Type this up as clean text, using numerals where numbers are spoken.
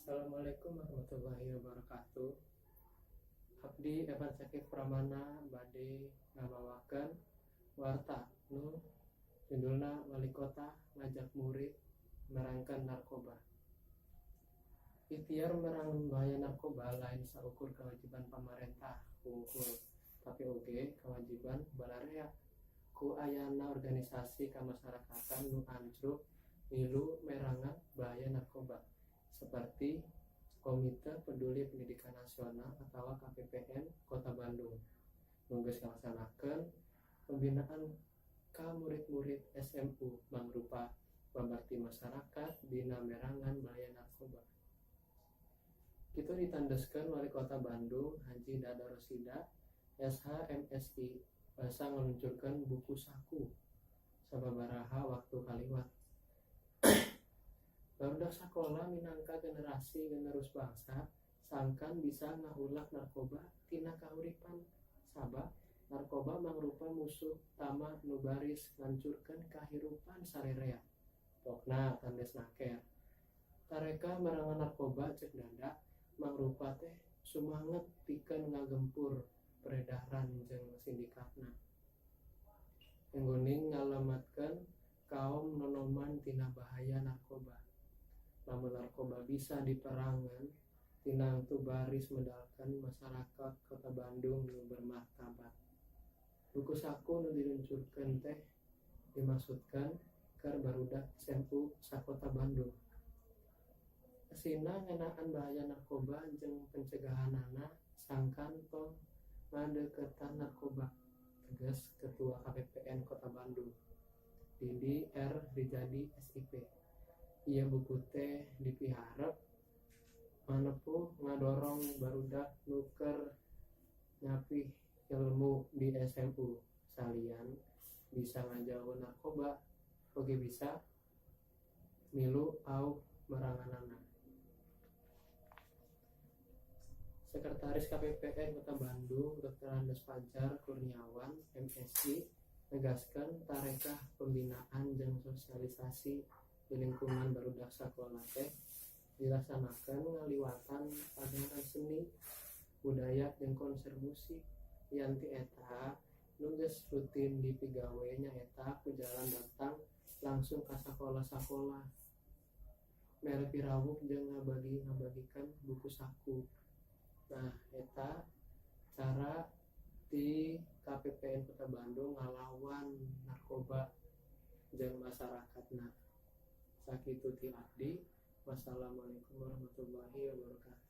Assalamualaikum warahmatullahi wabarakatuh. Abdi Evan Sakif Pramana bade ngabawakeun warta nu judulna "Wali Kota Ngajak Murid Merangkeun Narkoba". Ikhtiar merangan bahaya narkoba lain saukur kewajiban pamarentah wungkul, tapi oge kewajiban balarea. Ku ayana organisasi kamasyarakatan nu ancrub milu merangan bahaya narkoba seperti Komite Peduli Pendidikan Nasional atau KPPN Kota Bandung nu geus ngalaksanakeun pembinaan ka murid-murid SMU mangrupa babarti masyarakat dina merangan bahaya narkoba. Kitu ditandeskeun Wali Kota Bandung Haji Dada Rosida SH MSi basa ngaluncurkeun buku saku sababaraha waktu kaliwat. Barudak sakola minangka generasi penerus bangsa sangkan bisa ngahulak narkoba tina kahuripan, sabab narkoba mangrupa musuh utama nu baris ngancurkeun kahirupan sarerea. Pokna tandes naker. Tarekah merangan narkoba, cek Dada, mangrupa teh sumanget pikeun ngagempur peredaran jeung sindikatna. Enggoning ngalametkeun kaum nonoman tina bahaya narkoba. Lamun narkoba bisa diperangan, tinangtu baris medalkeun masyarakat Kota Bandung nu bermartabat. Buku saku nu diluncurkeun teh dimaksudkeun keur barudak SMU sakota Bandung. Eusina ngeunaan bahaya narkoba jeung pencegahanana sangkan tong ngadeuketan narkoba, tegas Ketua KPPN Kota Bandung Didi R Rijadi SIP. Ieu buku teh dipiharep manepuh ngadorong barudak nu keur nyapih ilmu di SMU, salian bisa ngajauhan narkoba oge bisa milu auk meranganana. Sekretaris KPPN Kota Bandung Drs. Fajar Kurniawan MSi negaskeun tarekah pembinaan jeung sosialisasi di lingkungan barudak sakola teh dilaksanakeun ngaliwatan pagelaran seni budaya jeung konser musik. Lian ti eta, nu geus rutin dipigawe nyaeta ku jalan datang langsung ka sakola-sakola mere pirawuk jeung ngabagi-ngabagikeun buku saku. Nah, eta cara ti KPPN Kota Bandung ngalawan narkoba jeung masyarakatna. Sakitu ti abdi. Wassalamualaikum warahmatullahi wabarakatuh.